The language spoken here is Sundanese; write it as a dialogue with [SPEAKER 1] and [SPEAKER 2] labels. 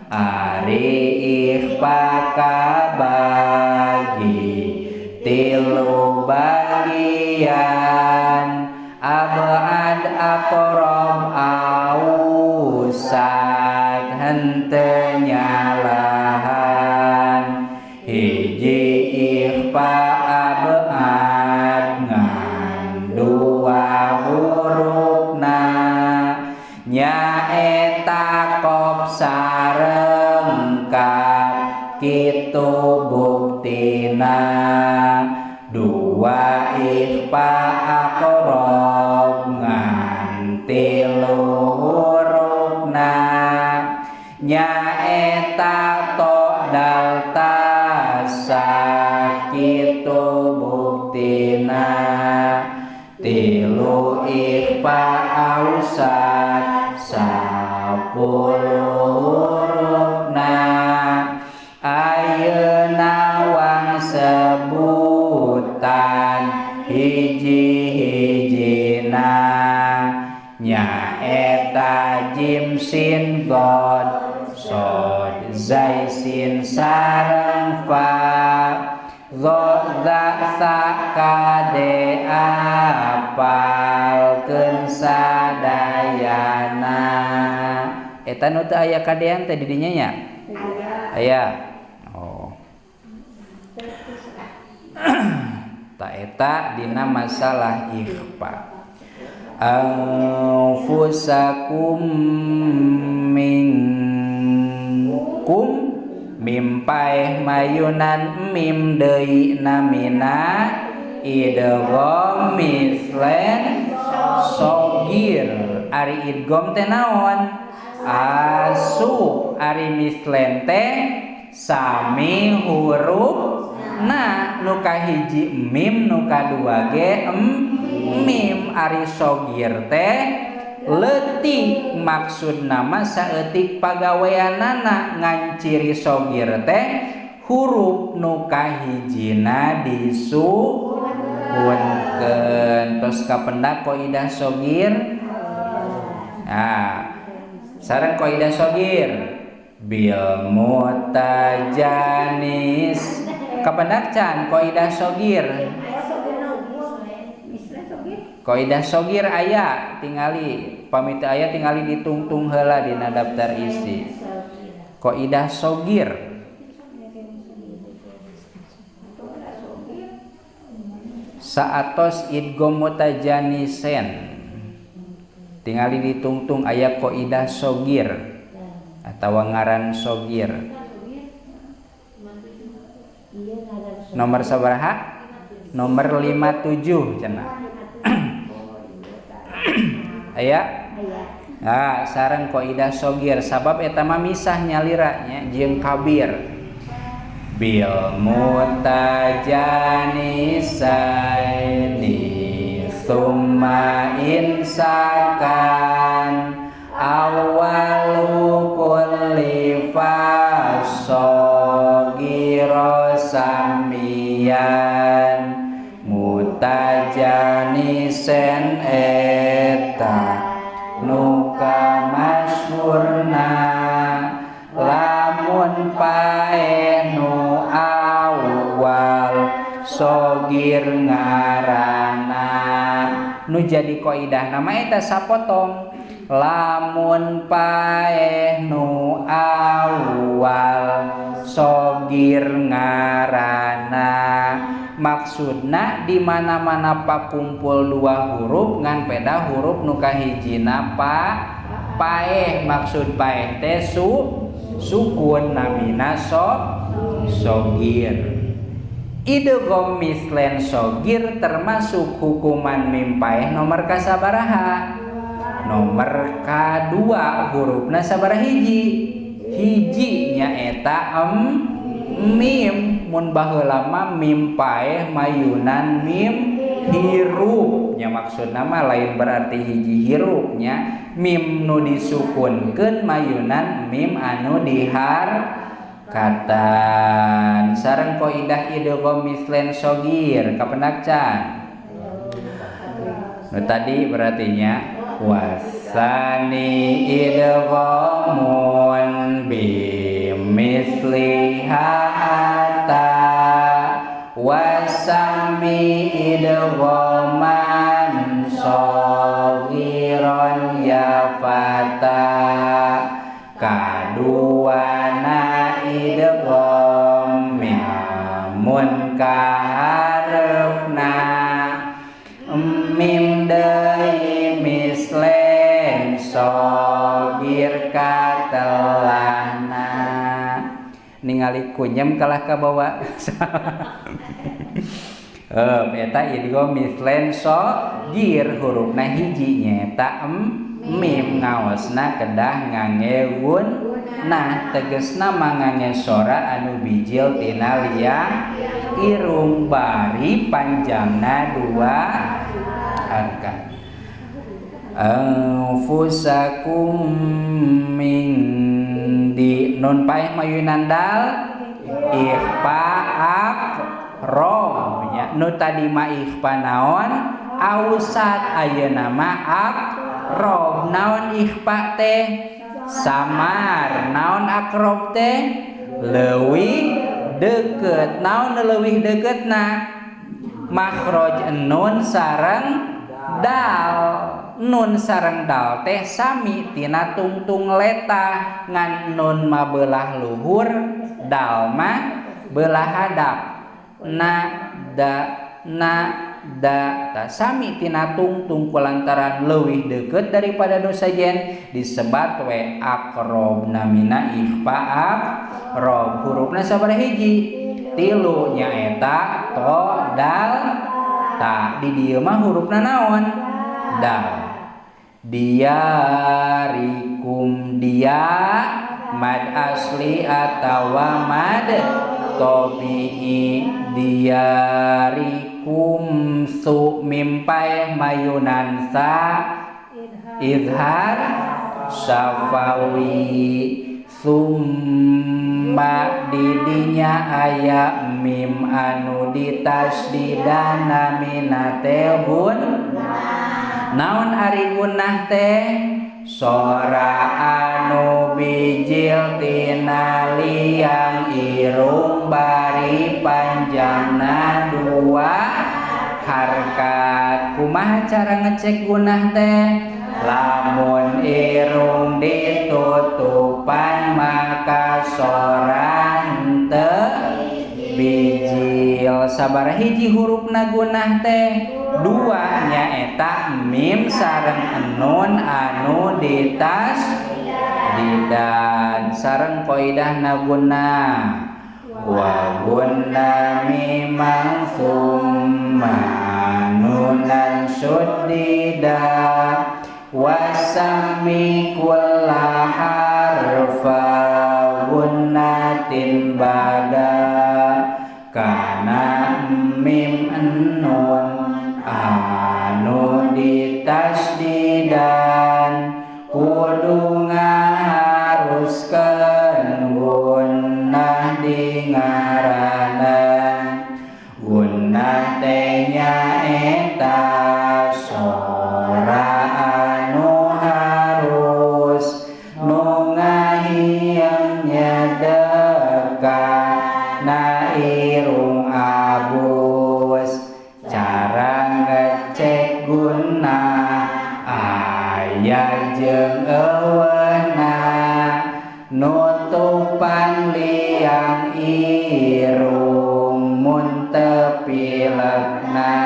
[SPEAKER 1] Ari ikhfa kabagi tilu bagian abad aqrab ausat henteu nyalahan hiji ikhfa abad ngan dua hurufna nyaeta qaf sareng kaf kitu buktina dua ikhfa aqrab ngan tilu hurufna nyaeta to dal ta sakitu buktina tilu ikhfa ausat 10 hurufna ayeuna wang sebutan hiji-hijina nyaeta jim sin god sod zai sin sareng fa dho dha sa kade apalkeun sadayana. Eta nu teu aya kadean teh di dinya nya? Aya. Oh. Ta eta dina masalah ikhfa. Anfusakum minkum mim paeh mayunan mim deui namina idgham mislen sogir. Ari idgham teh naon? Asu. Ari mislen teh sami huruf na nu kahiji mim nu kadua ge mim. Ari sogir teh leutik maksudna mah saeutik pagaweanana ngan ciri sogir teh huruf nu kahijina disukunkeun. Tos kapendak kaidah sogir. Nah, sareng kaidah sogir bil mutajanis kapendak can kaidah sogir. Kaidah sogir aya tingali pamit aya tingali ditungtung heula dina daftar isi. Kaidah sogir saatos idgham mutajanisen tingali ditungtung aya kaidah sogir atawa ngaran sogir. Nomor sabaraha? Nomor 57 cenah. Aya? Nah, sareng kaidah sogir sabab eta mah misah nyalira nya jeung kabir. Bil mutajanisaini summa insakan awalu kulli fasogiro samian mutajanisen eta nuka masyhurna lamun pae nu awal sogir ngarana. Nu jadi kaidah nama eta sapotong lamun paeh nu awal sogir ngarana. Maksudna di mana-mana pakumpul dua huruf ngan peda huruf nu kahijina pa paeh. Maksud paeh teh sukun namina sogir. Idgham mislen sogir termasuk hukuman mim paeh nomor kasabaraha? Nomor kadua. Hurufna sabaraha hiji? Hiji nyaeta mim. Mun baheula mah mim paeh mayunan mim hirup nya, maksudna mah lain berarti hiji hirup nya, mim nu disukunkeun mayunan mim anu diharkatan. Sareng kaidah idgham mislen sogir kapendak can? Nu tadi berarti nya wasani idghamun bi Kaduana idgham mun kaharepna mim deui mislen sogir katelahna. Ningali kunyem kalah kabawa. Eta idgham mislen sogir hurufna hiji nyaeta mim ngaosna kedah ngangge gunnah tegesna mangangge sora anu bijil tina liang irung bari panjangna dua harkat. Anfusakum min di nun paeh mayunan dal ikhfa akrob nya nu tadi mah ikhfa naon ausat ayeuna mah akrob. Naon ikhfa teh samar, naon akrob teh leuwih deukeut. Naon leuwih deukeutna makhraj nun sareng dal. Nun sareng dal teh sami tina tungtung leta ngan nun mah beulah luhur dal mah beulah hadap. Na da na da ta sami tina tungtung kulantaran leuwih deukeut daripada nu sajen disebat we akrob namina ikhfa akrob. Hurufna sabaraha hiji? Tilu nyaeta to dal ta. Di dieu mah hurufna naon? Dal. Diarikum dia mad asli atawa mad tobi'i. Diarikum su mimpai mayunan sa izhar syafawi. Summa didinya aya mim anu ditasdidana minate gun. Naon ari gunnah teh? Sora anu bijil tina liang irung bari panjangna dua harkat. Kumaha cara ngecek gunnah teh? Lamun irung ditutupan maka soran teu bijil. Sabaraha hiji hurufna gunnah teh? Dua nyaeta mim sareng nun anu ditas didan sareng kaidahna gunnah wa gunna mimang summa nunan suddida wasami kulla harfa gunnatin bada kana mim nun anu ditasdidan kudu ngaharuskeun gunnah di ngaranan. Gunnah teh nyaeta sora anu harus nu ngahiang nyedeka na irung abus. Cara ngecek gunnah aya jeung eueuna nutupan liang irung mun teu pilekna.